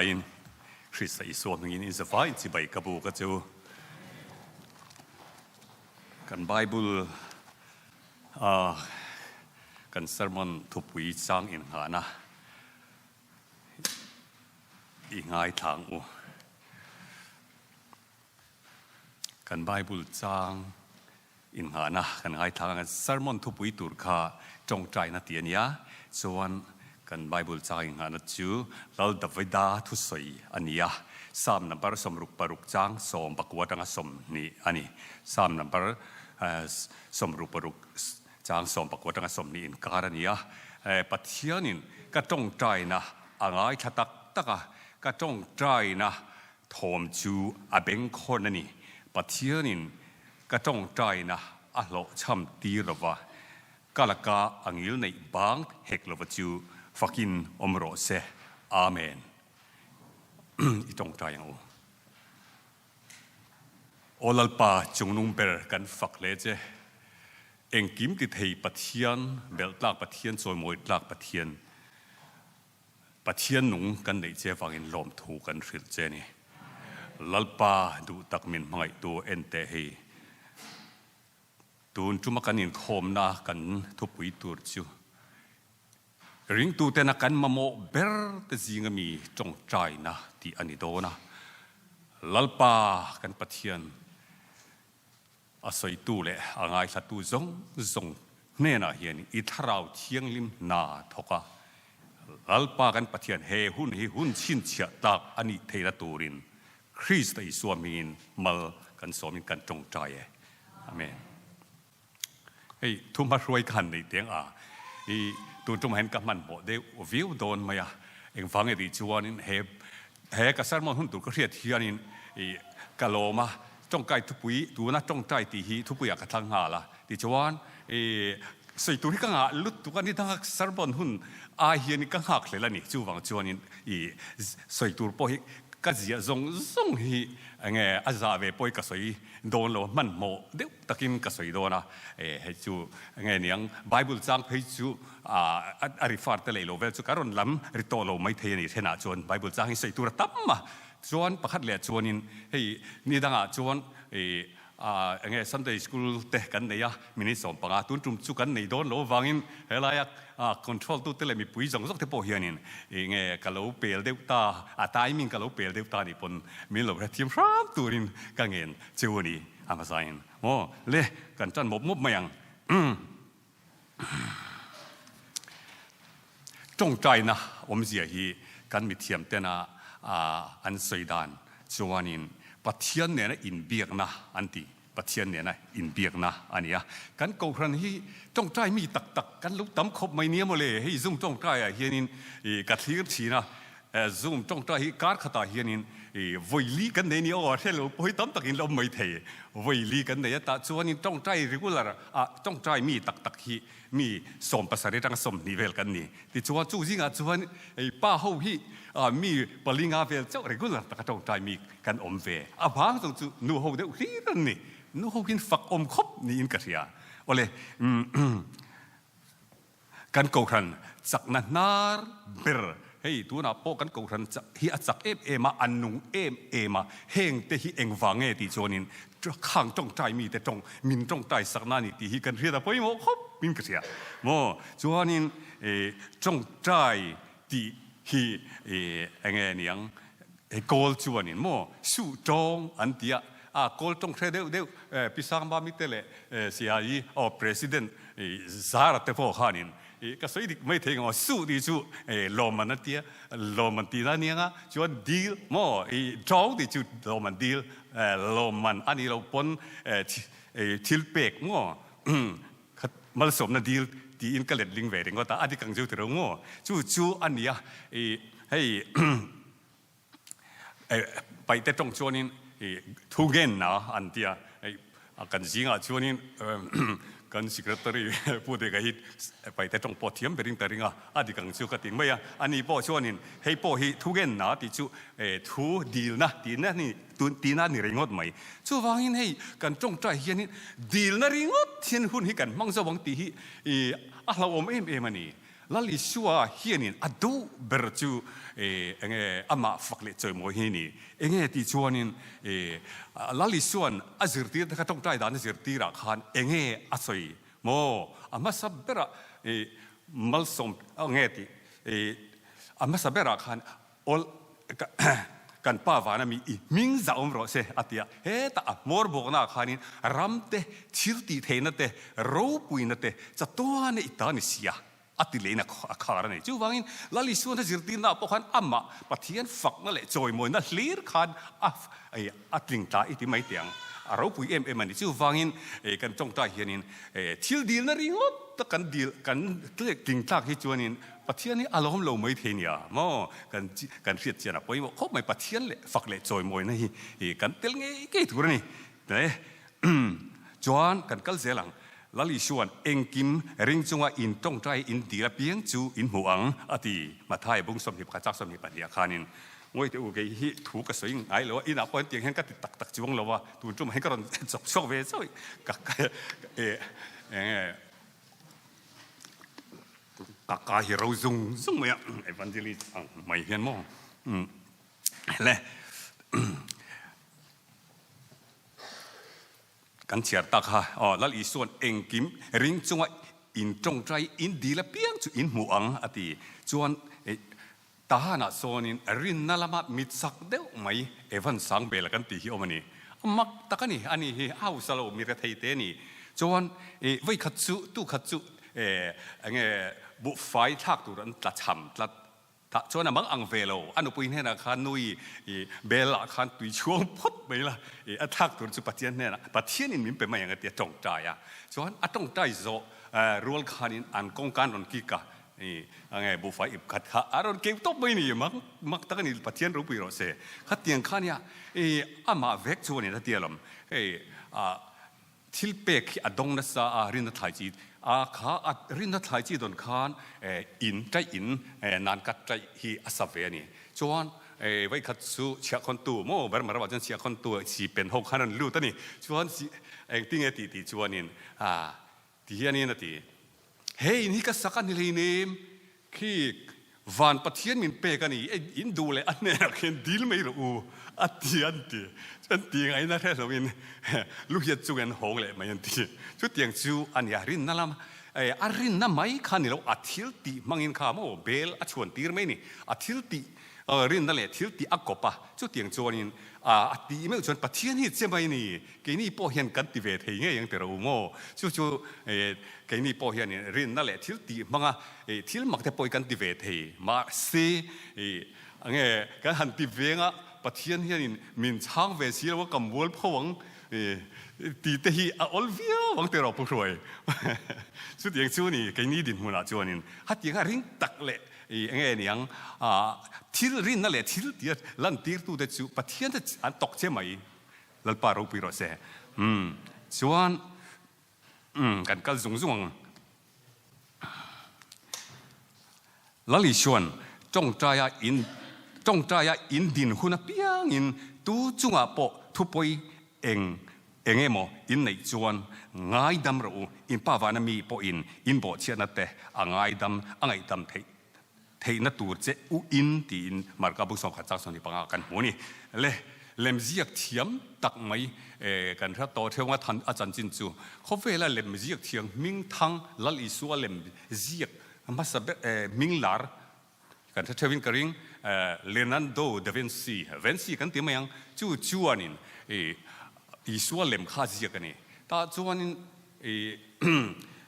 In Krista Isua hmingin in zavai chibai ka bu ka chu. Kan Bible a kan sermon thupui chang in nghahna i ngaithla ang u. Kan Bible chang in nghahna kan ngaithla ang. Sermon thupui tur kha tawngtaina tih a nia. Chuan kan Bible chang in nghahna chu Lal Davida thusawi a ni a. Psalm number 66 chang 19 atanga 20 a ni. Psalm number 66 chang 19 atanga 20 inkar a ni a. Pathianin ka tawngtaina a ngaithla tak tak a, ka tawngtaina Thawm chu a bengkhawn a ni. Pathianin ka tawngtaina a hlawhchham tir lova, ka laka a ngil neih bang hek lova chu fakin awm rawh se. Amen. I tawngtai ang u. Aw Lalpa chungnung ber kan fak hle che. Engkim ti thei Pathian, belh tlak Pathian, chawimawi tlak Pathian. Pathian nung kan neih che vangin lawmthu kan hrilh che ni. Lalpa duh tak min hmangaihtu en teh hei. Tun tuma kan inkhawmna kan thupui tur chu ringtutena kan mamawh ber te zinga mi tawngtaina tih a ni dawn a. Lalpa kan Pathian A sawitu leh a ngaithlatu zawng zawng hnenah hian i Thlarau Thianghlim hna thawk a, Lalpa kan Pathian he hun hi hun chhinchhiah tlak a nih theihna turin Krista Isua hmingin mal kan sawmin kan tawngtai e. Amen. Hei thu hmahruai ka han nei teng a, i tun tumah hian ka hmanhmawh deuh viau dawn mai a, engvang erawh chuanin he he ka sermon hun tur ka hriat hianin i ka lawm a, tawngtai thupui tuna tawngtai tih hi thupuiah ka thlang nghal a, tichuan i sawi tur hi ka ngah lutuk a, nidanga sermon hun ai hian ka nghak hlel a ni, chuvang chuanin i sawi tur pawh hi ka ziah zawng zawng hi enge a zah ve pawh hi ka sawi dawn lo, hmanhmawh deuh takin ka sawi dawn a, hei chu nge niang Bible chang phei chu a refer te leh lo vel chu ka rawn lam ri tawh lo mai thei a ni thenah chuan Bible chang hi sawi tur a tam a, chuan pakhat leh chuanin hei ni dangah chuan enge Sunday school te kan nei a minute 15 tun tum chu kan nei dawn lo avangin helaia control tute leh mipui zawng zawng te pawh hianin enge ka lo pel deuh ta a timing ka lo pel deuh ta nih pawn min lo hrethiam hram turin ka ngen cheu a ni. A hmasain maw le kan tan mawp mawp mai ang. Tawngtaina awmzia hi kan mithiam tena an sawi dan chuanin Pathian nena inbiakna an ti. Pathian nena inbiakna a ni a. Kan kohhran hi tawngtai mi tak tak kan lo tam khawp mai nia maw le. Hei Zoom tawngtaiah hianin ka thlir thin a. Zoom tawngtai hi kar khatah hianin vawi li kan nei nia aw, a hre lo pawh hi tam takin la awm mai thei. Vawi li kan nei a, tah chuanin tawngtai regular ah tawngtai mi tak tak hi mi 70 atanga 20 vel kan ni. Tichuan chu zingah chuan pa ho hi mi palinga vel chauh regular taka tawngtai mi kan awm ve. A vang zawng chu nu ho deuh hlir an ni. Nu ho hian fak awm khawp niin ka hria. Awle. Kan Kohhran chakna hnar ber, hei tunah pawh kan Kohhran chak hi a chak em em a, a nung em em a, heng te hi engvang nge tih chuanin khang tawngtai mite tawng min tawngtai sakna a ni tih hi kan hriat a pawimawh khawp in ka hria maw. Chuanin tawngtai tih hi enge niang hei kawl chuanin maw suh tawng an ti a, a kawl tawng hre deuh deuh Pi Sangbami te leh CIE aw President Zara te pawh khanin ka sawi dik mai thei ang aw suh tih chu lawmman a tia lawmman tihna a niang a chuan dil maw i tawng tih chu lawmman dil lawmman a nih loh pawn thil pek maw malsawmna dil tiin ka let ling ve ringawt a a dik ang chu ti ro maw chu chu a nia i hei Paihte tawng chuanin thu ngenna an ti a, kan zingah chuanin kan secretary Pu Deka hi Paihte tawng pawh thiam berin ka ring a, a dik ang chu ka ti mai a. Ani pawh chuanin hei pawh hi thu ngenna tih chu thu dilna tihna ni tihna a ni ringawt mai. Chuvangin hei kan tawngtai hianin dilna ringawt hian hun hi kan hmang zo ang tih hi a hlauhawm em em a ni. Lal Isua hianin a duh ber chu enge amah fak leh chawimawi hi a ni. Enge tih chuanin Lal Isua'n a zirtirte kha tawngtai dan a zirtirah khan enge a sawi maw? A hmasa berah malsawm enge tih a hmasa berah khan Awl, kan pa vana mi i hming zah awm rawh se, a ti a. Hetah a hmawr bawknaah khanin ram te, thil tih theihna te, ropuina te, chatuana i ta ni sia, a ti lehin a khar a ni. Chuvangin Lal Isuana zirtirnaah pawh khan amah Pathian fakna leh chawimawina hlir khan a a tling ta i ti mai teh ang. A ropui em em a ni. Chuvangin kan tawngtai hianin thil dilna ringawt tak kan dil kan tling tlak hi chuanin Pathian hi a lawm lo mai thei nia maw? Kan kan hriat chian a pawimawh khawp mai. Pathian leh fak leh chawimawina hi kan tel ngei ngei tur a ni. Chuan kan kal zel ang. Lal Isua'n engkim ring chunga in tawngtai in dil apiang chu in hmu ang a ti. Matthai bung 21 chak 22 ah khanin Ngawi teh u kei hi thu ka sawi ngai lo a, inah pawh hetiang hian ka ti tak tak chuang lo a, tun tumah hian ka rawn chawk chhuak ve chauh ka enge Ka ka hi ro zung zung mai a, evangelist ang mai hian maw le kan chhiar tak kha aw Lal Isua'n engkim ring chunga in tawngtai in dil apiang chu in hmuh ang a ti chuan Tahanah sawnin rinna lama mit sak deuh mai Evan Sangbela kan tih hi awm a ni. A mak tak a ni, ani hi a hausa lo mi rethei te a ni. Chuan i vawi khat chu, tu khat chu e enge buhfai thlak tur an tla cham tlat. Tah chuan a mang ang ve lo, a nupui hnenah khan nui i bel ah khan tui chhuang phawt mai la, i a thlak tur chu Pathian hnenah, Pathianin min pe mai ang a ti a tawngtai a. Chuan a tawngtai zawh rual khanin an kawngka an rawn kik a, I a nge buhfai ip khat kha a rawn keu tawp mai ni mak mak tak a ni Pathian ropui rawh se khatiang kha nia i amah vek chu a ni a tia lawm hei a thil pek hi a dawng nasa a rinna thlai chi a kha a rinna thlai chi dawn khan in taih in nan kat taih hi a sa ve a ni chuan vawikhat chu chhiahkhawntu maw Burma ramah chuan chhiahkhawntu chi pen ho khan an lut a ni chuan engtinge tih tih chuanin a Ti hianin a ti, He in hi ka sak a ni hleinem, khi van Pathian min pek a ni, in duh leh a hnenah khian dil mai rawh u, a ti an ti. Chuan ti ngaihna hre loin luhiat chungin an hawng leh mai an ti. Chutiang chu a ni a, rinna lam, a rinna mai kha ni lo, a thil tih hmangin kha maw bel a chhuan tir mai a ni. A thil tih rinna leh thil tih a kawp a, chutiang chuanin a tih meuh chuan Pathian hi che mai a ni. Keini pawh hian kan ti ve thei ngei ang ti rawh u maw? Chu chu keini pawh hian rinna leh thil tih hmanga thil mak te pawh hi kan ti ve thei. Mahse enge kan han ti veng a, Pathian hianin min chhang ve si lo a, ka mual pho ang tih te hi a awl viau ang ti rawh Pu Hruai. Chutiang chu ni keini dinhmunah chuanin hetianga ring tak leh enge niang thil rinna leh thil tia lantirtute chu Pathian te an tawk che mai. Lalpa ropui rawh se. Umm chuan umm kan kal zung zung ang. Lal Isuan tawngtaia in tawngtaia in din hun apiangin tu chungah pawh thupawi eng eng emaw in neih chuan ngaidam rawh u, in pa vana mi pawhin in bawhchhiatna te a ngaidam a ngaihdam theih theihna tur che u in tiin Marka bu 11 chang 25 kan hmu a ni. Le lemziak thiam tak mai kan hre tawh theuh anga than a chanchin chu khawvela lemziak thiam hming thang Lal Isua lemziak hmasa ber hming lar kan hre theuhin ka ring Leonardo da Vinci Vinci kan ti mai ang chu chuanin Isua lem kha a ziak a ni. Tah chuanin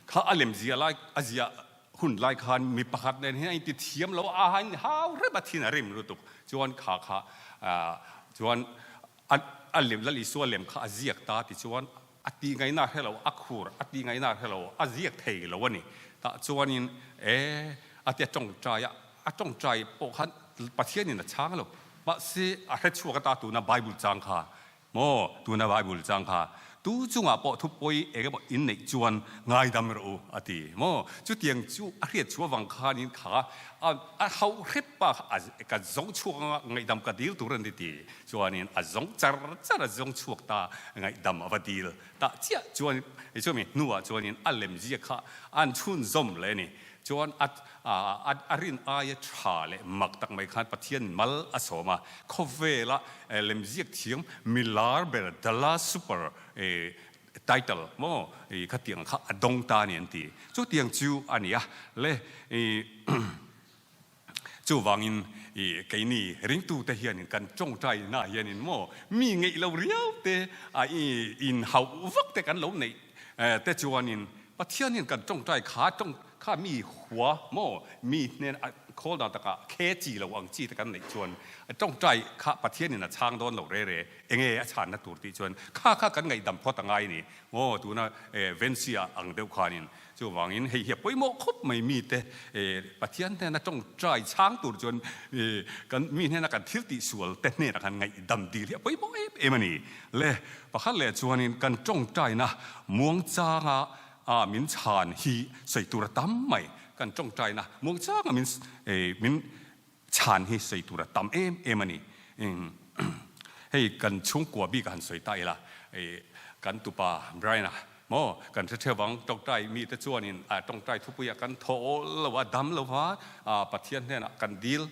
kha a lemziah lai a ziah Hun lai khan mi pakhat nen hian a inti thiam lo a, a inhau rep a, thin a rim lutuk. Chuan kha kha chuan a lem Lal Isua lem kha a ziak ta tichuan a tih ngaihna hre lo, a khur a tih ngaihna hre lo, a ziak thei lo a ni. Tah chuanin e a tia tawngtai a, a tawngtai pawh khan Pathianin a chhang lo. Mahse a hre chhuak ata tuna Bible chang kha Maw, tuna Bible chang kha tu chungah pawh thupawi eng emaw in neih chuan ngaidam rawh u a ti maw? Chutiang chu a hriat chhuah avang khanin kha a hauh hrep pa kha a ka zawng chhuak anga ngaihdam ka dil tur a ni ti chuanin a zawng char char a zawng chhuak ta ngaihdam a va dil tah chiah chuan chumi hnuah chuanin a lemziak kha an chhunzawm leh a ni. Chuan a a rin aia tha leh mak tak mai khan Pathian mal a sawm a, khawvela lemziak thiam milar ber The Last Supper title maw khatiang kha a dawng ta a ni an ti. Chutiang chu a ni a le. Chuvangin i keini ringtute hianin kan tawngtaina hianin maw mi ngeih lo riau te a i inhauh vak te kan lo neih te chuanin Pathian hian kan tawngtai kha tawng kha mi hua maw mi hnen a khawl dan takah khe chi lo ang chi te kan neih chuan tawngtai kha Pathianin a chhang dawn lo re re enge a chhanna tur tih chuan kha kha kan ngaihdam phawt a ngai ni maw tuna Vensia ang deuh khanin Chuvangin hei hi a pawimawh khawp mai mite Pathian hnena tawngtai chhang tur chuan kan mi hnena kan thil tih sual te hnenah khan ngaihdam dil hi a pawimawh em em a ni. Le pakhat leh chuanin kan tawngtaina muangchanga min chhan hi sawi tur a tam mai. Kan tawngtaina muangchanga min min chhan hi sawi tur a tam em em a ni. Hei kan chhungkua bik a han sawi ta ila kan tupa Brian-a maw kan hre theuh ang tawngtai mite chuanin tawngtai thupuiah kan thaw awl lo a dam lo va Pathian hnenah kan dil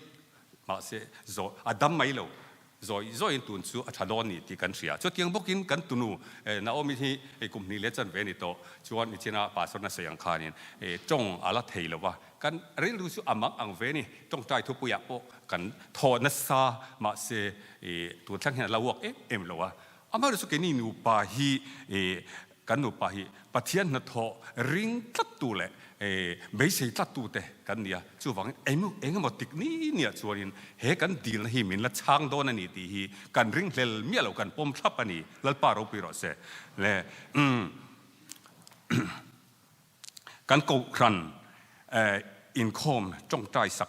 mahse zaw a dam mai lo zawi zawiin tun chu a tha dawn ni tih kan hria. Chutiang bawkin kan tunu Naomi hi kum hnih leh chanve a ni tawh chuan nichina pastor na sawi ang khanin tawng a la thei lo va Kan rilru chu a mang ang ve ni. Tawngtai thupuiah pawh kan thaw nasa mahse tun thleng hian a la uak em em lo a. Amaherawhchu chu keini nupa hi kan nupa hi Pathian hnathawh ring tlattu leh beisei tlattu te kan ni a. Chuvangin eng emaw tik ni niah chuanin he kan dilna hi min la chhang dawn a ni tih hi kan ringhlel miah lo kan pawm thlap a ni. Lalpa ropui rawh se. Le Kan kohhran inkhawm tawngtai sak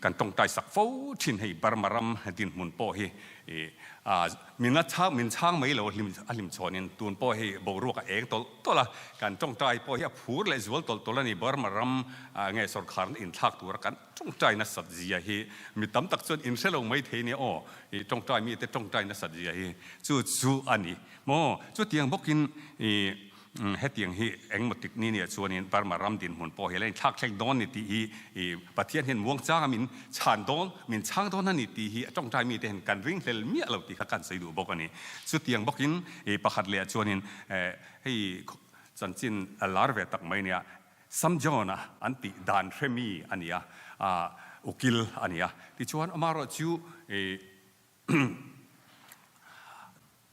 kan tawngtai sak fo thin hei Burma ram dinhmun pawh hi min a chhang min chhang mai lo a hlim a hlim chhawnin tun pawh hei boruak a eng tawlh tawlh a kan tawngtai pawh hi a phur leh zual tawlh tawlh a ni Burma ram nge sawrkharna inthlak tura kan tawngtai nasat zia hi mi tam tak chuan in hre lo mai thei nia aw i tawngtai mite tawngtai nasat zia hi chu chu a ni maw chutiang bawkin i Hetiang hi engmaw tik ni nia chuanin Burma ram dinhmun pawh hi a la inthlak thleng dawn ni tih hi Pathian hian muangchanga min chhan dawn, min chhang dawn a ni tih hi a tawngtai mite hian kan ringhlel miah lo tih kha kan sawi duh bawk a ni. Chutiang bawkin pakhat leh ah chuanin hei chanchin a lar ve tak mai nia, Sam John-a an tih dan hre mi a ni a, ukil a ni a. Tichuan amaherawhchu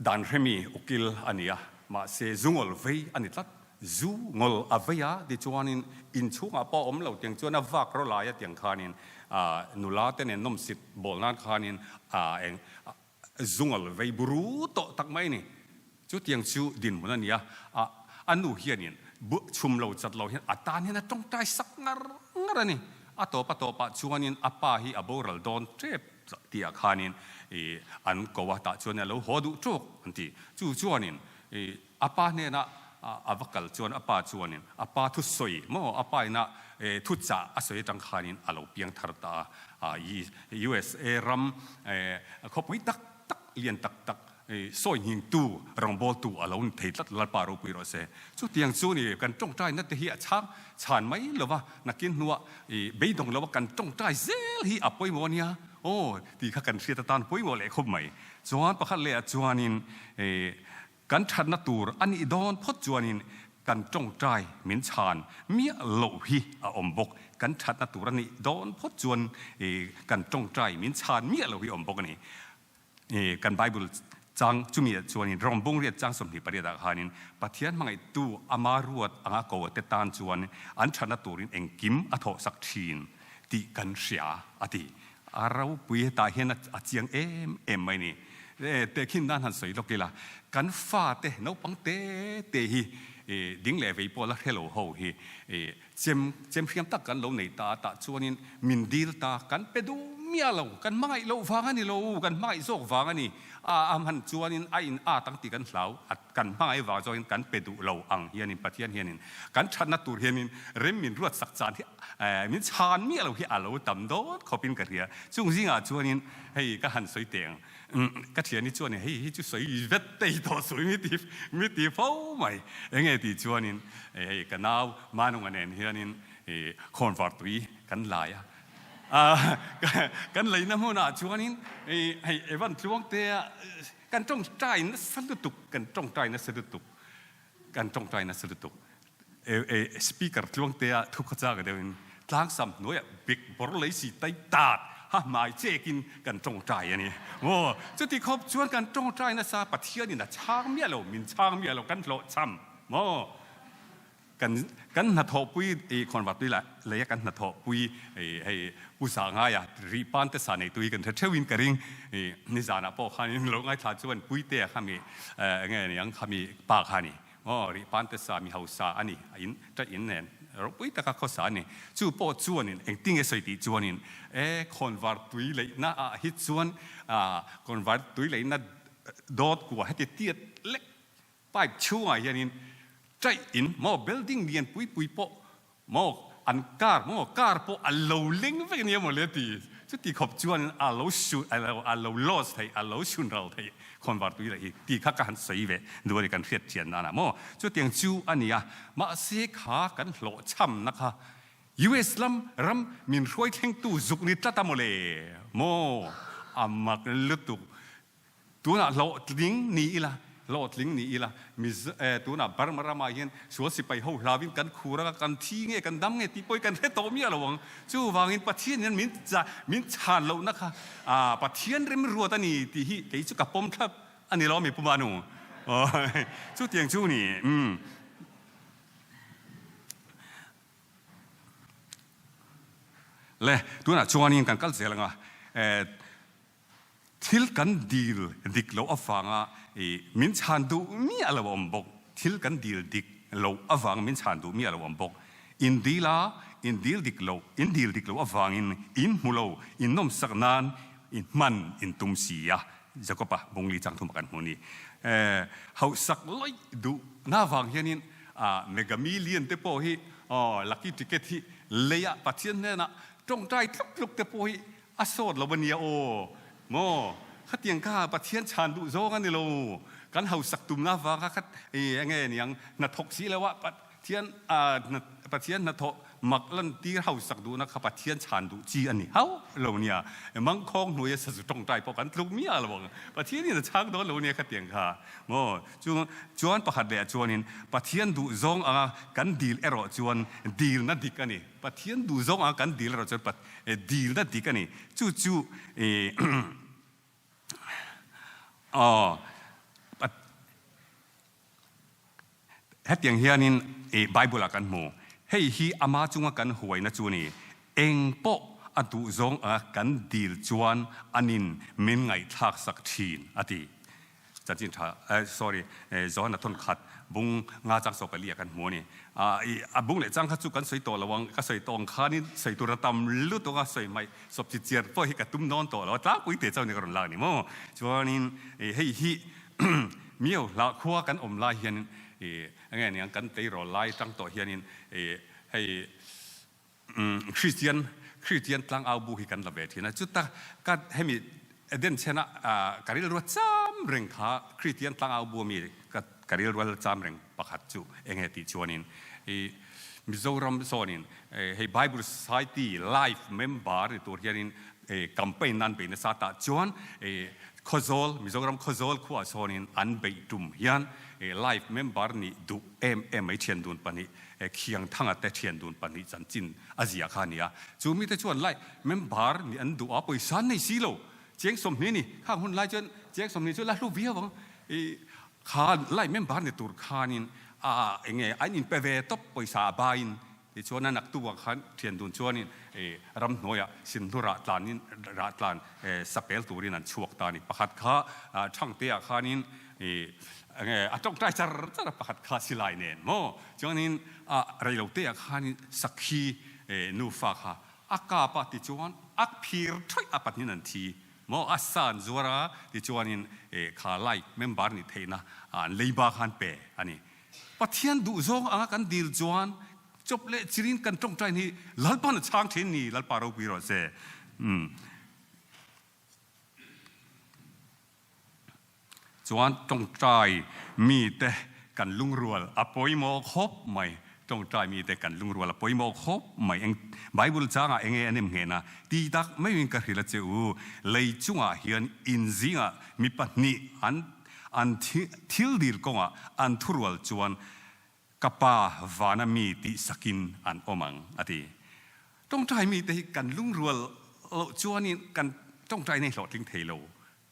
Dan hremi ukil a ni a, mahse zu ngawl vei a ni tlat. Zu ngawl a vei a, tichuanin inchhungah pawh a awm lo tiang chuan a vak rawh lai a tiang khanin nula te nen nawmsit bawl nan khanin eng zu ngawl vei buru tawh tak mai a ni. Chutiang chu dinhmun a ni a, a nu hianin chhum lo chat lo hian a tan hian a tawngtai sak ngar ngar a ni. A tawp a tawpah chuanin a pa hi a boral dawn tep. Tih ah khanin i an ko a, tah chuan a lo haw duh tawk an ti. Chu chuanin i a pa hnenah a va kal chuan a pa chuanin a pa thusawi maw a pa ina thuchah a sawi atang khanin a lo piang thar ta a. USA ram khawpui tak tak lian tak tak Sawi nghingtu, rawngbawltu a lo ni thei tlat Lalpa ropui rawh se. Chutiang chu ni kan tawngtaina te hi a chhang chhan mai lo va, nakin hnuah i beidawng lo va kan tawngtai zel hi a pawimawh ania aw tih kha kan hriat atan pawimawh leh khawp mai. Chuan pakhat leh ah chuanin i kan thatna tur a nih dawn phawt chuanin kan tawngtai min chhan miah loh hi a awm bawk. Kan thatna tur a nih dawn phawt chuan i kan tawngtai min chhan miah loh hi a awm bawk a ni. Kan Bible chang chumi ah chuanin Rom bungriat chang 28 ah khanin Pathian hmangaihtu ama ruat anga ko te tan chuan an thatna turin engkim a thawhsak thin tih kan hria a ti. A ropui hetah hian a chiang em em mai ni. Tehkhin nan han sawi lawk ila, kan fate naupang te te hi ding leh vei pawh la hre lo ho hi Chem chem hriam tak kan lo nei ta a, tah chuanin min dil ta, kan pe duh miah lo, kan hmangaih loh vang a ni lo, kan hmangaih zawk vang a ni. A a hman chuanin a in at ang tih kan hlau, a kan hmangaih vang zawkin kan pe duh lo ang hianin Pathian hianin kan thatna tur hianin rem min ruat sak chan hi min chhan miah lo hi a lo tam dawn khawpin ka hria. Chung zingah chuanin hei ka han sawi teh ang. Ka thiani chuanin hei hi chu sawi vet tei tawh suh mi ti mi ti fo mai. Enge tih chuanin hei ka nau Manunga nen hianin. khawnvar tui kan lai a. Kan leina hmunah chuanin hei Evan Tluangtea kan tawngtai nasa lutuk, kan tawngtai nasa lutuk, kan tawngtai nasa lutuk. Speaker Tluangtea thu kha chak deuhin tlangsam hnuaiah bik bawr lei si tai tat ha hmai chekin kan tawngtai a ni. Maw chuti khawp chuan kan tawngtai nasa Pathianin a chhang miah lo, min chhang miah lo, kan hlawhchham maw? Kan kan hnathawhpui i khawnvartui lah leia kan hnathawhpui i hei Pu Zahngaia rih pan te sa neitu hi kan hre theuhin ka ring i nizanah pawh khanin lo ngaithla chuan Puitea kha mi enge niang kha mi pa kha a ni aw rih pan te sa mi hausa a ni a in ṭaih in nen ropui taka khawsa a ni chu pawh chuanin engtinge sawi tih chuanin e khawnvartui leihna ah hi chuan khawnvartui leihna dawt kua heti tiat lek Pipe chhungah hianin chaih in maw building lian pui pui pawh maw an car maw car pawh a lo leng vek ania maw le ti chuti khawp chuan a lo su a lo a lo loss theih a lo chhun ral theih khawnvar tui leh hi ti kha ka han sawi ve duh a ni kan hriat chian nana maw chutiang chu a nia mahse kha kan hlawhchhamna kha US lam ram min hruai thlengtu zuk ni tlat a maw le maw a mak lutuk Tunah hlawhtling ni ila, hlawhtling ni ila, Mizo, eh, tunah Burma ramah hian sual sipai ho hlauin kan khur anga kan thi nge, kan dam nge tih pawhin kan hre tawh miah lo ang. Chuvangin Pathian hian min cha, min chhan lohna kha, ah, Pathian remruat a ni tih hi kei chu ka pawm thlap a ni lo mi Puma nu. Chutiang chu ni, umm. Le, tunah chuanin kan kal zel anga, eh, Thil kan dil dik loh avanga min chhan duh miah lo a awm bawk. Thil kan dil dik loh avanga min chhan duh miah lo a awm bawk. In dil a, in dil dik loh, in dil dik loh avangin in hmu lo, in nawmsak nan i hman in tum si a, Jakob-a bungli chang thuma kan hmu ni. Hauhsak lawih duh na avang hianin mega million te pawh hi lucky ticket hi leia Pathian hnenah tawngtai tluk tluk te pawh hi A sawt lo a nia aw. Maw? Khatiang kha Pathian chhan duh zawng a ni lo. Kan hausak tumna avanga kha i enge niang hnathawk si lo a Pathian Pathian hnathawh mak lantir hausak duhna kha Pathian chhan duh chi a ni hauh lo nia. Mangkhawng hnuaia sazu tawngtai pawh kan tluk miah lo ang. Pathianin a chhang dawn lo nia khatiang kha. Maw? Chu chuan pakhat leh ah chuanin Pathian duh zawng anga kan dil erawh chuan dilna dik a ni. Pathian duh zawng anga kan dil erawh chuan Dilna dik a ni. Chu chu aw hetiang hianin Bible ah kan hmu. Hei hi ama chunga kan huaina chu a ni. Eng pawh a duh zawng anga kan dil chuan anin min ngaihthlak sak thin a ti. Chanchin tha, sorry, Johana thawn khat bung nga chang saw pali ah kan hmu a ni. A bung leh chang kha chu kan sawi tawh lo ang, ka sawi tawh ang khanin sawi tur a tam lutuk a, sawi hmaih sawp chi chiar pawh hi ka tum dawn tawh lo a, tlangpui te chauh ni ka rawn lak ni maw. Chuanin hei hi Miau hlah khua kan awm lai hianin enge niang kan tleirawl lai tang tawh hianin hei Kristian Kristian tlangau bu hi kan la ve thin a, chuta ka hemi Eden chhena ka rilrua cham reng kha Kristian tlangau bu ami ka ka rilrua la cham reng pakhat chu enge tih chuanin i Mizoram zawnin hei Bible Society life member ni tur hianin campaign nan beih nasa tah chuan Khawzawl Mizoram Khawzawl khuaah sawnin an beih tum hian life member nih duh em em mai thian dun pahnih Khiangthanga te thian dun pahnih chanchin a ziah kha a ni a. Chu mite chuan lai member nih an duh a, pawisa an nei si lo. Cheng 20 ni, khang hun lai chuan cheng 20 chu la hlu viau ang. I kha lai member ni tur khanin a enge an inpe ve tawp pawisa a baiin tichuan a naktuah khan thian dun chuanin ramhnuaiah sinhlu rah tlanin rah tlan sapel turin an chhuak ta a ni. Pakhat kha Thangtea khanin I enge a tawngtai char char a pakhat kha silai nen maw chuanin a reilote ah khanin sakhi nufa kha a kap a tichuan a phir thawih a pahnin an thi maw a sa an zuar a tichuanin kha like member nih theihna an leiba khan pe a ni. Pathian duhzawng anga kan dil chuan chawp leh chirin kan tawngtain hi Lalpa'n a chhang thin ni Lalpa ropui rawh se. Chuan tawngtai mite kan lungrual a pawimawh khawp mai. Tawngtai mite kan lungrual a pawimawh khawp mai. Eng Bible changah enge an em nghehna ti tak maiin ka hrilh a che u. Lei chungah hian in zingah mi pahnih an an thil dil kawngah an thurual chuan Ka Pa vana mi tih sakin an awm ang, a ti. Tawngtai mite hi kan lungrual loh chuanin kan tawngtai nei hlawhtling thei lo.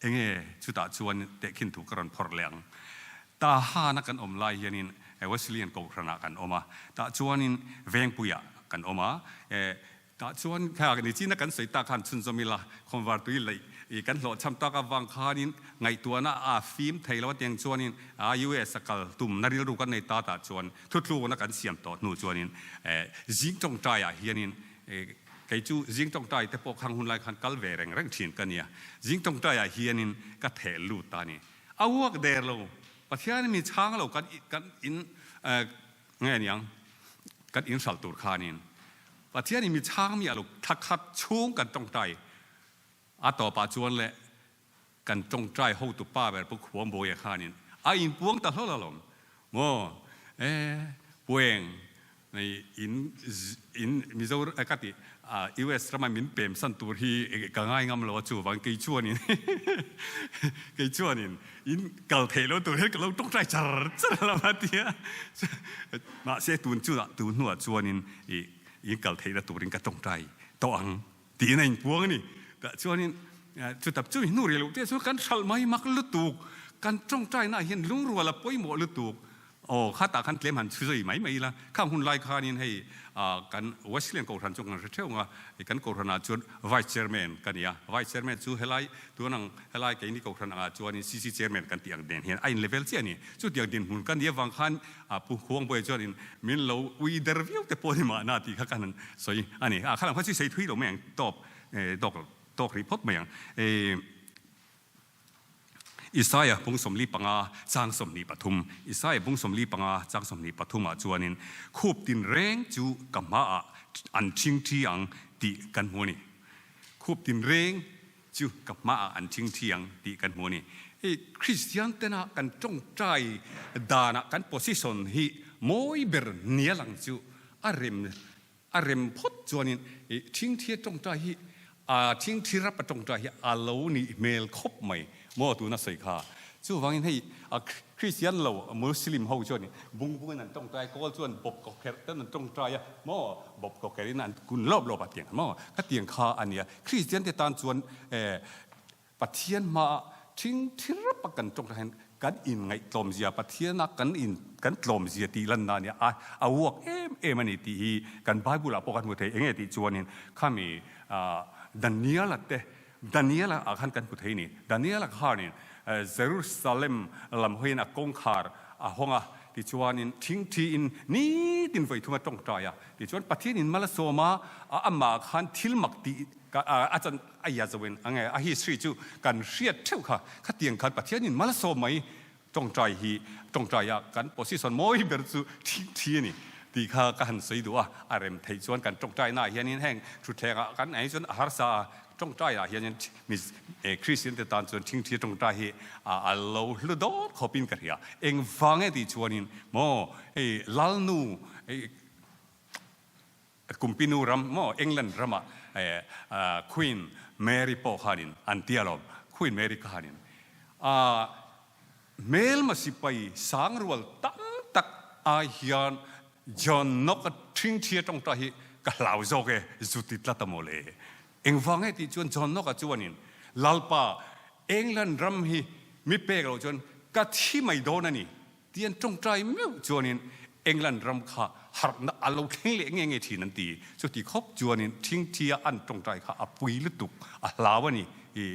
Enge chutah chuan tehkhin thu ka rawn phawrh leh ang. Tahana kan awm lai hianin Wesleyan Kohhranah kan awm a, tah chuanin Vengpuiah kan awm a. Tah chuan kha nichina kan sawi tak khan chhunzawm ila, khawnvartui laih i kan hlawhchham tak avang khanin ngaihtuahna a fim thei lo a tiang chuanin US a kal tumna rilru kan nei ta tah chuan thutlukna kan siam tawh hnu chuanin zing tawngtaiah hianin kei chu zing tawngtai te pawh khang hun lai khan kal ve reng reng thin ka nia, zing tawngtaiah hianin ka theh lut ta a ni. A uak der lo, Pathianin min chhang lo kan kan in Nge niang kan inhralh tur khanin Pathianin mi chhang miah lo thla khat chhung kan tawngtai a tawpah chuan leh kan tawngtai hotu pa ber Pu Khuambuaia khanin a inpuang ta hlawl alawm maw e Pueng nei in in Mizo ka ti US rama min pem san tur hi ka ngai ngam lo a chuvang kei chuanin kei chuanin in kal theih lo tur hian ka lo tawngtai char char a lo a ti a, mahse tun chunah tun hnuah chuanin ih in kal theihna turin ka tawngtai tawh ang tiin a inpuang a ni. Tah chuanin chutap chu hnu rih loh te chu kan hralh mai mak lutuk, kan tawngtainaah hian lungrual a pawimawh lutuk Aw, khatah khan tlem han chhu zui mai mai ila, khang hun lai khanin hei kan Wesleyan Kohhran chu kan hre theuh ang a, kan Kohhranah chuan Vice Chairman ka ni a, Vice Chairman chu helai tun ang helai keini Kohhran angah chuanin CC Chairman kan tih ang nen hian a in level chiah a ni. Chutiang dinhmun ka nih avang khan Pu Khuangbuaia chuanin min lo ui der viau te pawh ni mahna tih kha kan han sawi a ni. A khalang kha chu i sawi thui lo mai ang, tawp tawk tawk rih phawt mai ang. Isaia bung 45 chang 23 Isaia bung 45 chang 23 ah chuanin khup tinreng chu ka hmaah an ṭhingṭhi ang tih kan hmu a ni. Khup tinreng chu ka hmaah an ṭhingṭhi ang tih kan hmu a ni. Hei Kristian tena kan ṭawngṭai danah kan position hi mawi ber nia lang chu a rem A rem phawt chuanin i thingthia tawngtai hi a thingthi rap a tawngtai hi a lo nih hmel khawp mai maw tuna sawi kha. Chuvangin hei a Christian lo Muslim ho chuan bung bungin an tawngtai kawl chuan bawp kawkherh ten an tawngtai a maw bawp kawkherhin an kun lawp lawp a tiang maw khatiang kha a nia. Christian te tan chuan eh Pathian hmaah ṭhingṭhi rap a kan ṭawng hian kan inngaihtlawmzia, Pathiana kan in kan tlawmzia tih lanna a nia, a a uak em em a ni tih hi kan Bible ah pawh kan hmu thei. Enge tih chuanin khami Daniela te, Daniela ah khan kan hmu thei a ni. Daniela khanin Jerusalem lam hawiin a kawngkhar a hawng a, tichuanin ṭhingṭhiin nitin vawi thum a ṭawngṭai a, tichuan Pathianin mal a sawm a, amah khan thil mak tih A chan a ia zo in ange a history chu kan hriat theuh kha khatiang khan Pathian in malsawm mai tawngtai hi tawngtai ah kan position mawi ber chu thing thi ani tih kha ka han sawi duh a a rem theih chuan kan tawngtai na ah hian in heng thutthleng ah kan ei chuan a harsa a tawngtai ah hian in mi Christian te tan chuan thing thi tawngtai hi a lo hlu dawt khawp in ka hria engvang e tih chuan in maw hei Lalnu hei Kumpinu ram maw England ramah Queen Mary pawh khanin an ti alawm, Queen Mary khanin a hmelma sipai sangrual tam tak ai hian John Knox a ṭhingṭhi atawng ta hi ka hlau zawk e, zu ti tlat a maw le. Engvang nge tih chuan John Knox-a chuanin Lalpa England ram hi mi pek loh chuan ka thi mai dawn a ni Tian tawngtai meuh chuanin England ram kha harhna a lo thleng leh nge nge thin an ti. Chuti khawp chuanin thingthia an tawngtai kha a pui lutuk, a hlau a ni i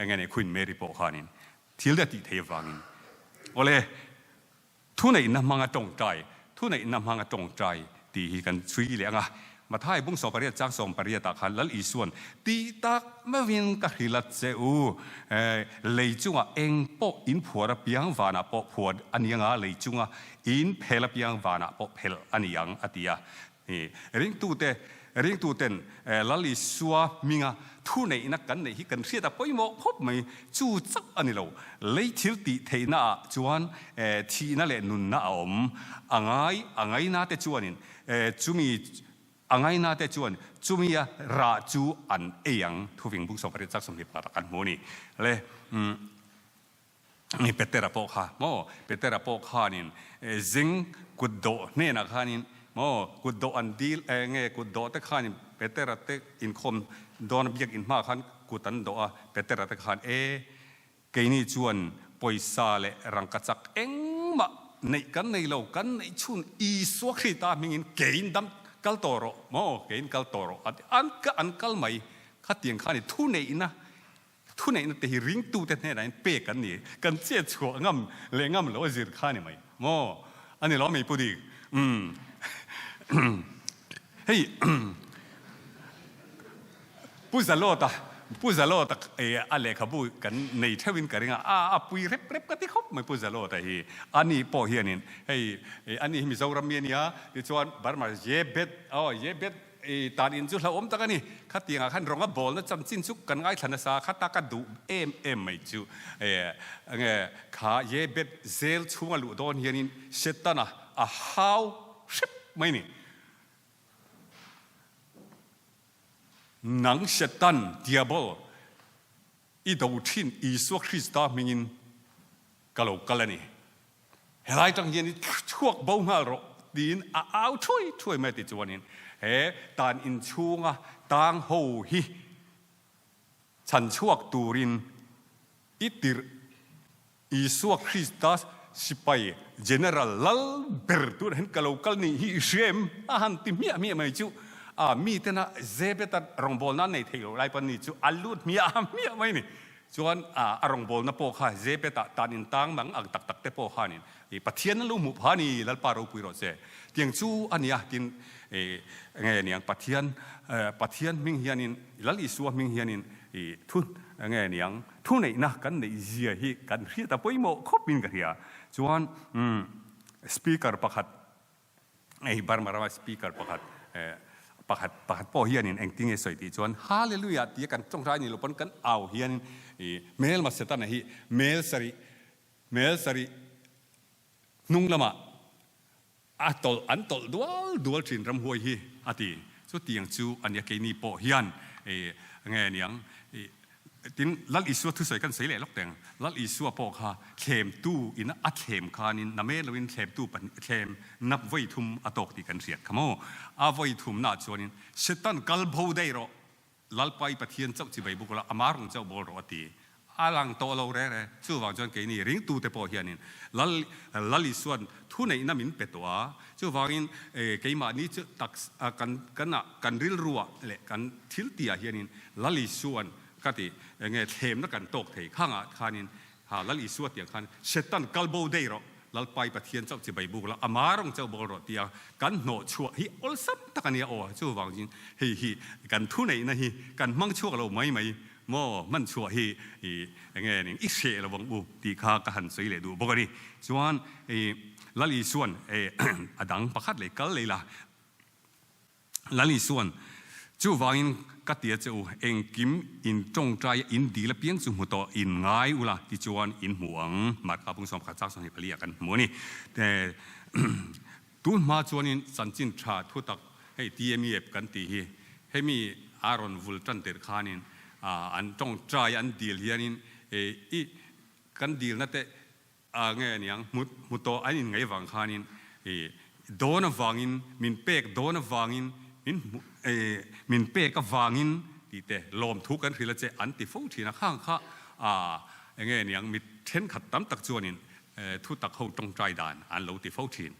enge ni Queen Mary pawh khanin thil te a tih thei avangin. Awle, thuneihna hmanga tawngtai, thuneihna hmanga tawngtai tih hi kan chhui leh ang a. Mathai bung 18 chang 18 ah khan Lal Isuan, Tih tak meuhin ka hrilh a che u, lei chungah eng pawh in phuar apiang vanah pawh phuar a ni ang a, lei chunga in phel apiang vanah pawh phel a ni ang, a ti a. Ringtute. Ringtuten Lal Isua hminga thuneihna kan neih hi kan hriat a pawimawh khawp mai. Chu chauh a ni lo. Lei thil tih theihnaah chuan thihna leh nunna a awm. A ngai a ngainate chuanin chumi a ngainate chuan chumia rah chu an ei ang. Thuving bung 28 chak 20 pakhatah kan hmu a ni. Le Ni Petera pawh kha maw Petera pawh khanin zing kut dawh hnenah khanin maw kut dawh an dil eng nge kut dawh te khanin Petera te inkhawm dawn a biak in hmaah khan kut an dawh a Petera te khan e keini chuan pawisa leh rangkachak engmah neih kan nei lo kan neih chhun Isua Krista hmingin keiin dam kal tawh rawh maw keiin kal tawh rawh a ti an an kal mai khatiang khan i thuneihna Thuneihna te hi ringtute hnenah in pek an ni. Kan chet chhuah ngam leh ngam lo a zir kha a ni mai maw? A ni lo mi Pu Dik? Umm. Hei Pu Zalawta, Pu Zalawta a lehkhabu kan nei theuhin ka ring a, a a pui rep rep ka ti khawp mai Pu Zalawta hi. Ani pawh hianin hei ani hi Mizoram mi a nia, tichuan Burma Yebet, aw Yebet, I tan in chu hlauhawm tak a ni. Khatiangah khan rawnga bawlna chanchin chu kan ngaithla nasa, khata ka duh em em mai chu enge kha ye bet zel chhunga luh dawn hianin Setana a hau hrep mai ni. Nang Setan, Diabol, i do thin Isua Krista hmingin ka lo kal a ni. Helai tang hian i chhuak bo nghal rawh tiin a au thuai thuai mai ti chuanin he tan inchhunga tang ho hi chhan chhuak turin i tirh Isua Krista sipai General lal ber tur hian ka lo kal nih hi i hria em? A han ti hmiah hmiah mai chu a mitena Zebeta rawngbawlna an nei theih loh lai pawn ni chu a lut hmiah hmiah mai a ni. Chuan a rawngbawlna pawh kha Zebet-ah tan in tang mang ang tak tak te pawh khanin i Pathian an lo hmuh pha a ni, Lalpa ropui rawh che. Tiang chu a nia, tin nge niang Pathian, Pathian hming hianin, Lal Isua hming hianin i thu nge niang thuneihna kan neih zia hi kan hriat a pawimawh khawpin ka hria. Chuan Speaker pakhat Hei Burma rama speaker pakhat pakhat pakhat pawh hianin engtin nge sawi tih chuan Hallelujah tia kan tawngtai ni lo pawn kan au hianin i hmelma Setana hi mel sarih mel sarih hnung lamah a tawlh an tawlh dual dual thin ramhuai hi a ti. Chutiang chu a nia keini pawh hian i nge niang i Tin, Lal Isua thusawi kan sawi leh lawk teng. Lal Isua pawh kha thlemtu in a thlem khanin na men loin thlemtu pahnih thlem nap vawi thum a tawk tih kan hriat kha maw? A vawi thumnaah chuanin, Setan kal bo daih rawh, Lalpa i Pathian chauh chibai buk la, ama rung chauh bawl rawh a ti. A lang tawh lo reng reng. Chuvang chuan keini ringtute pawh hianin Lal Lal Isua'n thuneihna min pe tawh a, chuvangin keimahni chu tak kan kan ah kan rilruah leh kan thiltihah hianin Lal Isua'n ka ti, enge thlemna kan tawk thei khangah khanin ha Lal Isua tiang khan Setan kal bo daih rawh, Lalpai Pathian chauh chibai buk la, ama rawng chauh bawl rawh tia kan hnawh chhuah hi awlsam tak a nia aw, chuvangin hei hi kan thuneihna hi kan hmang chhuak lo mai mai maw, hman chhuah hi i enge ning i hreh lo ang u tih kha ka han sawi leh duh bawk a ni. Chuan i Lal Isua'n a dang pakhat leh kal lei la. Lal Isua'n, Chuvangin ka ti a che u, engkim in tawngtai a in dil apiang chu hmu tawh in ngai ula tichuan in hmu ang. Marka pung 11 chak 24 ah kan hmu a ni. Tun hma chuanin chanchin tha thutak hei TMEF kan tih hi hemi a rawn vul tan tirh khanin an tawngtai an dil hianin i kan dilna te A nge aniang, hmu hmu tawh an inngaih vang khanin i dawn avangin, min pek dawn avangin, min hmu i min pek avangin tih te lawmthu kan hrilh a che an ti fo thin a, khang kha a enge aniang mi thenkhat tam tak chuanin thu tak ho tawngtai dan an lo ti fo thin.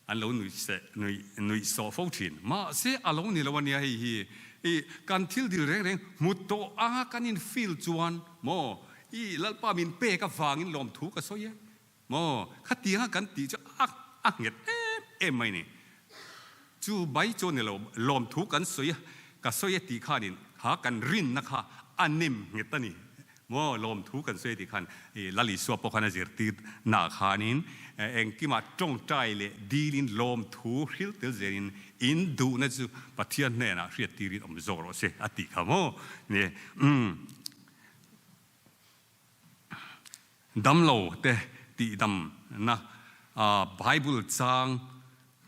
An lo nuih seh nuih nuih sawh fo thin. Mahse a lo ni lo a nia hei hi. I kan thil dil reng reng hmu tawh anga kan in feel chuan maw i Lalpa min pek avangin lawmthu ka sawi e maw khatianga kan tih chu a a nghet em em mai ni. Chu bai chu a ni lo lawmthu kan sawi a ka sawi e tih khanin kha kan rinna kha a nem nghet a ni. Maw lawmthu kan sawi tih khan i Lal Isua pawh khan a zirtir naah khanin engkimah tawngtai leh dilin lawmthu hril tel zelin in duhna chu Pathian hnenah hriattirin awm zawk rawh se a tih kha maw ni. Umm. Damlo te tihdamna Bible chang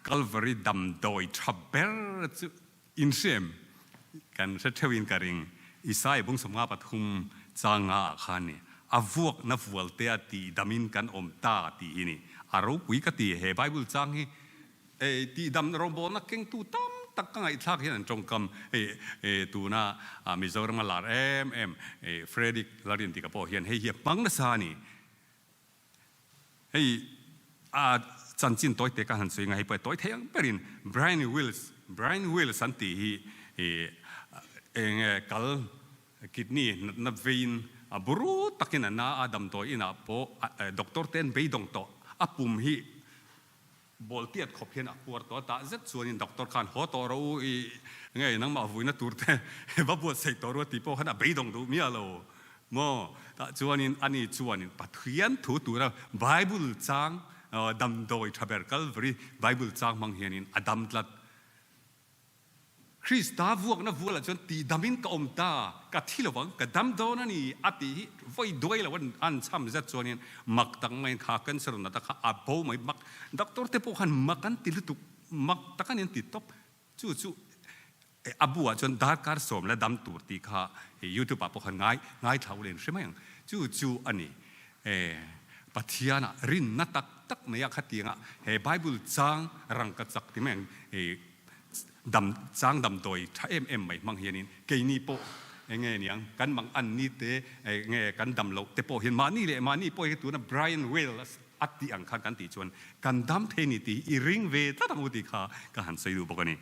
Calvary damdawi tha ber chu inhrem kan hre theuhin ka ring. Isaiah bung 53 chang nga ah khan ni a vuakna vualtea tihdamin kan awm ta tih hi ni. A ropui ka ti he Bible chang hi Ei tihdam rawngbawlna kengtu tam tak ka ngaihthlak hian an tawngkam hei tuna Mizoram a lar em em Frederick Larintika pawh hian hei hi a hmang nasa a ni. Hei a chanchin tawi te ka han sawi nga hei pawh tawi thei ang berin Brian Wills Brian Wills an tih hi eng nge kal kidney natna veiin a buru takin a na a damdawi inah pawh doctor te an beidawng tawh a pum hi Bawl tiat khawp hian a puar tawh a, tah zet chuanin doctor khan haw tawh rawh u, i nge nangmah vuina tur te va buatsaih tawh ru a tih pawh khan a beidawng duh miah lo maw? Tah chuanin ani chuanin Pathian thu tura Bible chang damdawi tha ber Calvary Bible chang hmang hianin a dam tlat. Krista vuakna vualah chuan tihdamin ka awm ta, ka thi lo vang, ka dam dawn a ni, a tih hi vawi duai lo an cham zet chuanin mak tak maiin kha cancer nata kha a bo mai mak. Doctor te pawh khan mak an ti lutuk, mak tak a ni an ti tawp. Chu chu a buah chuan darkar sawm la dam tur tih kha youtube ah pawh khan ngai ngaithla ula in hre mai ang. Chu chu a ni. Pathianah rinna tak tak mai a khatianga he Bible chang rangkachak ti mai ang. Dam chang damdawi tha em em mai hmang hianin keini pawh enge niang kan mang an ni te enge kan dam loh te pawh hian mahni leh mahni pawh hi tuna Brian Wells a tih ang khan kan tih chuan kan dam thei ni tih hi i ring ve tlat ang u tih kha ka han sawi duh bawk a ni.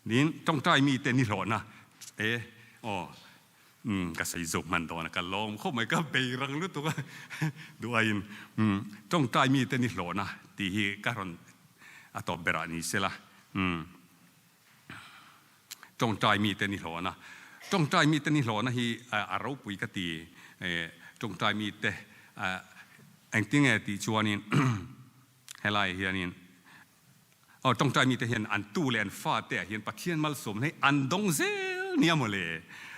Tin tawngtai mite nihlawhna e aw umm ka sawi zawk hman dawn a ka lawm khawp mai ka bei rang lutuk a duh aiin umm tawngtai mite nihlawhna tih hi ka rawn a tawp berah ni sela umm tawngtai mite nihlawhna tawngtai mite nihlawhna hi a ropui ka ti tawngtai mite engtinge tih chuanin helai hianin Aw, tawngtai mite hian an tu leh an fate ah hian Pathian malsawmna hi an dawng zel nia maw le?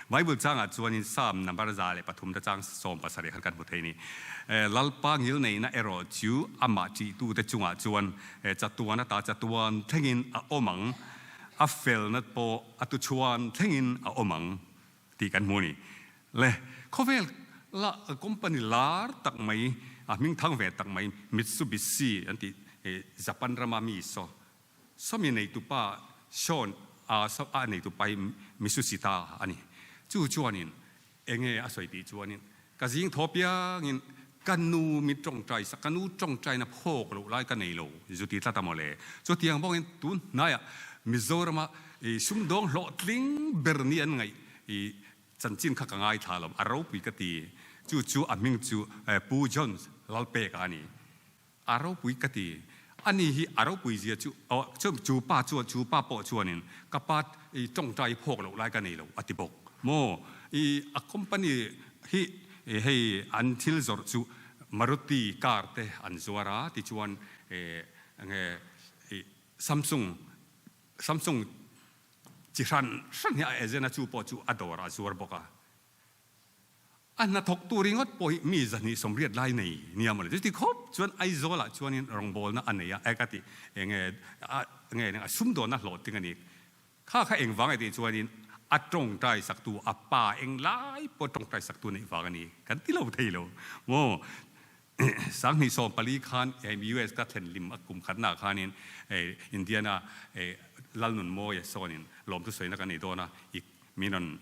Bible changah chuanin Psalm number 103 te chang 70 khan kan hmu thei a ni. Lalpa ngilneihna erawh chu amah ṭihtute chungah chuan chatuan ata chatuan thlengin a awm ang, a felna pawh a tuchhuan thlengin a awm ang tih kan hmu a ni. Le, khawvel la company lar tak mai, a hming thang ve tak mai Mitsubishi an tih Japan rama mi saw sawmi neitupa Sean a a neitupa hi Mitsushita a ni. Chu chuanin enge a sawi tih chuanin ka zing thaw piangin ka nu mi tawngtai sak, ka nu tawngtaina phawk loh lai ka nei lo zu ti tlat a maw le. Chutiang bawkin tun hnaiah Mizorama sumdawng hlawhtling ber ni an ngaih Chanchin kha ka ngaithla lo, a ropui ka ti. Chu chu a hming chu Pu Jones Lalpeka a ni. A ropui ka ti. Ani hi a ropui zia chu chu pa chuan chu pa pawh chuanin ka pa i tawngtai phawk loh lai ka nei lo a ti bawk maw. I a company hi hei an thil zawrh chu Maruti car te an zuar a tichuan enge Samsung Samsung Chi hran hran hi a agent a chu pawh chu a dawr a zuar bawk a. A hnathawk tur ringawt pawh hi mi 280 lai nei nia mawle. Chuti khawp chuan Aizawl ah chuanin rawngbawlna a nei a, e ka ti enge a nge a sumdawnna hlawhtling a ni. Kha kha engvang e tih chuanin a tawngtai saktu a pa englai pawh tawngtai saktu neih vang a ni kan ti lo thei lo maw. 2014 khan US ka thlen lim a kum khatnaah khanin Indiana Lalnunmawia sawnin lawmthu sawina kan nei dawn a, i min rawn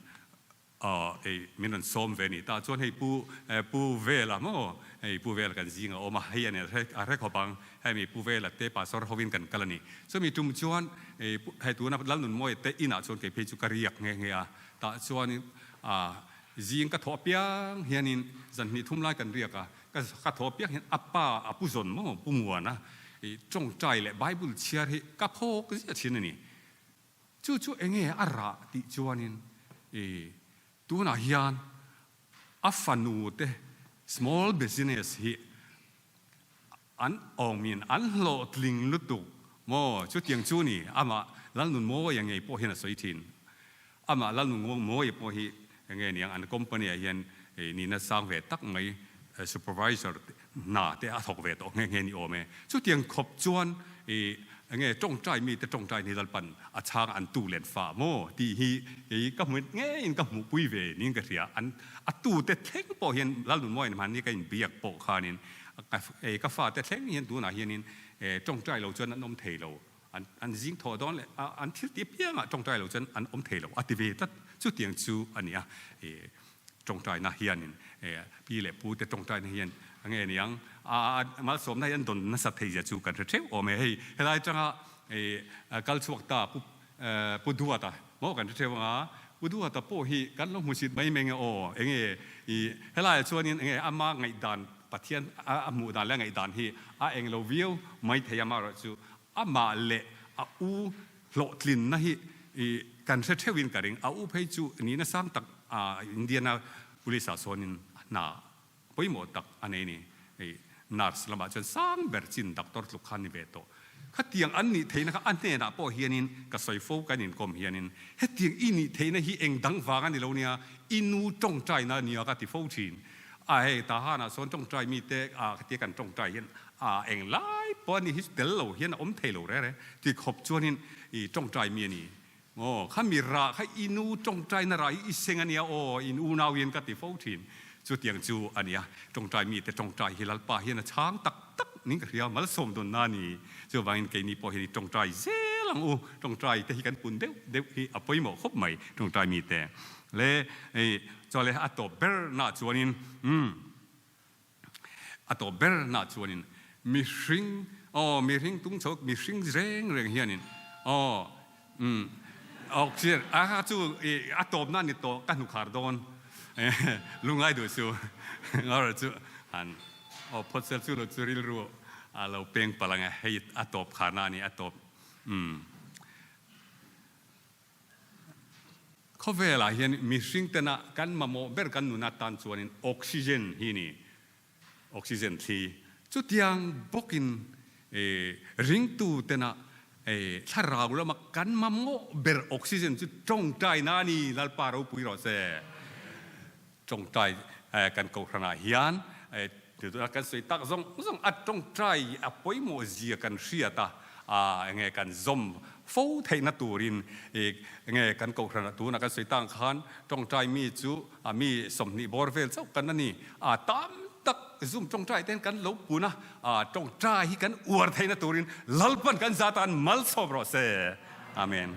min rawn sawm ve a ni ta chuan hei Pu Pu Vela maw hei Pu Vela kan zing a awm a, hei a ni a hre khawp ang, hemi Pu Vela te pastor hovin kan kal a ni. Chumi tum chuan hei tuna Lalnunmawia te inah chuan kei phei chu ka riak nghe nghe a, tah chuanin Zing ka thawh apiang hianin zan hnih thum lai kan riak a, ka thawh apiang hian a pa a pu zawn maw pu muan a, i tawngtai leh Bible chhiar hi ka phawk ziah thin a ni. Chu chu enge a rah tih chuanin i tunah hian. A fanu te small business hi an awmin an hlawhtling lutuk maw? Chutiang chu ni amah Lalnunmawia ngei pawh hian a sawi thin. Amah Lalnunmawia pawh hi enge niang an company ah hian nihna sang ve tak mai supervisor hna te a thawk ve tawh nghe nghe ni awm e. Chutiang khawp chuan i enge tawngtai mite tawngtai ni Lalpan a chhang an tu len fa maw tih hi kei ka hmu ngeiin ka hmuhpui ve niin ka hria. An a tute thleng pawh hian Lalnunmawiin mahni ka inbiak pawh khanin ka fate thleng hian tunah hianin tawngtai lo chuan an awm thei lo. An an zing thawh dawn leh a an thil tih apiangah tawngtai lo chuan an awm thei lo a ti ve tlat. Chutiang chu a ni a, i tawngtaina hianin pi leh pu te tawngtaina hian a nge niang a malsawmna hi an dawn nasa thei zia chu kan hre theuh awm e. Hei helai atanga i kal chhuak ta pu Pu Duata maw kan hre theuh anga Pu Duata pawh hi kan lo hmusit mai mai nge aw enge i helaiah chuanin enge ama ngaihdan Pathian a hmuh dan leh a ngaihdan hi a eng lo viau mai thei a amaherawhchu Amah leh a u hlawhtlinna hi kan hre theuhin ka ring. A u phei chu nihna sang tak Indiana Police ah sawnin hna pawimawh tak a nei ni. Hei nurse lamah chuan sang ber chin doctor tluk kha a ni ve tawh. Khatiang an nih theihna kha a hnenah pawh hianin ka sawi fo kan inkawm hianin hetiang i nih theihna hi eng dang vang a ni lo nia, i nu tawngtaina a nia ka ti fo thin. A hei Tahanah sawn tawngtai mite ah khatia kan tawngtai hian A englai pawh a ni hi tel lo hian a awm thei lo rere ti khawp chuanin i tawngtai mi a ni. Aw, kha mi rah kha i nu tawngtaina rah hi i seng a nia aw, in unau hian ka ti fo thin. Chutiang chu a nia, tawngtai mite tawngtai hi Lalpa hian a chhang tak tak ning ka hria, malsawm dawn na a ni. Chuvangin keini pawh hian i tawngtai zel ang u, tawngtai te hi kan pun deuh deuh hi a pawimawh khawp mai tawngtai mite. Le, chuan le a tawp ber nah chuanin umm. A tawp ber nah chuanin mihring, aw mihring tung chho, mihring reng reng hianin aw umm oxygen a kha chu i a tawpna a ni tawh ka hnukhar dawn lungai duh chu ngarawh chu han aw phawt sel chu lo chu rilru a lo peng palh ang e hei a tawp kharna a ni a tawp umm. Khawvelah hian mihring tena kan mamawh ber kan nun atan chuanin oxygen hi ni, oxygen thli. Chutiang bawkin ringtu tena thlarau lama kan mamawh ber oxygen chu tawngtaina a ni, Lalpa ropui rawh se. Tawngtai kan kohhranah hian kan sawi tak zawng zawng a tawngtai a pawimawh zia kan hriat a, enge kan zawm fo theihna turin enge kan kohhranah tunah kan sawi tak ang khan tawngtai mi chu mi 20 bawr vel chauh kan a ni. Tam tak Zoom tawngtai ten kan lo pun a, tawngtai hi kan uar theihna turin Lalpan kan zatan malsawm rawh se. Amen.